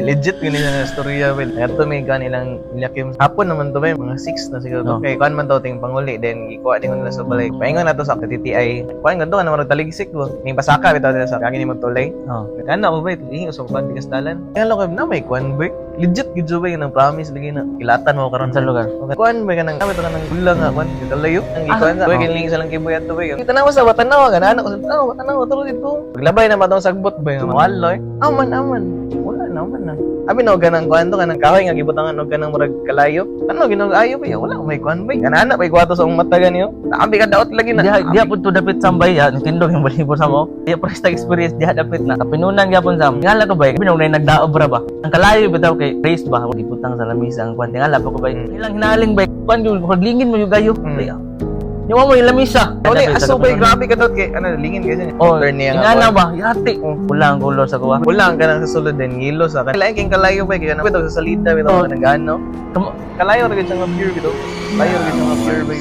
Legit gani siya nga storya ba. Ngadto may kanilang ilakim. Hapon naman to ba, mga 6 na siguro to. Oh. Kay kuan man to ting panguli, then gikuha din ko nila sa balay. Paingon na to sa TTI. Kuan ngadto ka naman taligsik ba. Ning pasaka bitaw nila sa kagi ni magtulay. Oh. Kana ko ba ito sa kuan bigas dalan. Kaya lang na may kuan ba. Legit gid ba ng promise lagi na ilatan mo karon Sa lugar. Kuan ba kanang kami to kanang gula nga kuan kalayo ang gikuan sa Ah, kuan oh. kining sa lang kiboy ato ba. Tanaw sa tanaw ka na anak ko sa tanaw tanaw turo dito. Paglabay na matong sagbot ba yung waloy. Aman aman. Wala na aman na. Abi no ganang kuan to kanang kahoy nga gibutangan og kanang murag kalayo. Ano ginog ayo ba? Wala may kuan ba. Kanana may kuwato sa akong mata ganiyo. Abi ka daot lagi na. Diha pud to dapit sambay ya, nitindog yung balibo sa mo. Diha pa sa experience diha dapit na. Kapinunan gyapon sam. Ngala ko bay, binog na nagdaob ra ba. Ang kalayo bitaw kay race ba, gibutang sa lamisa ang kwan. Ngala pa ko bay. Ilang hinaling bay. Kwan gyud paglingin mo yung gayo. Yawa mo yung lamisa. Uli, Dapit sa aso ba kapinunan. grabe ka daot kay ano lingin kasi. Oh, Turn niya nga. ingana ba? Yati. Pula ang color sa kuha. Wala ang kanang sa sulod din ngilo sa kanila king kalayo ba kay kanang bitaw sa salida bitaw Oh. kanang gaano. Kamo- Kalayo ra gyud siya nga pure bitaw. Kalayo ra gyud siya nga pure ba.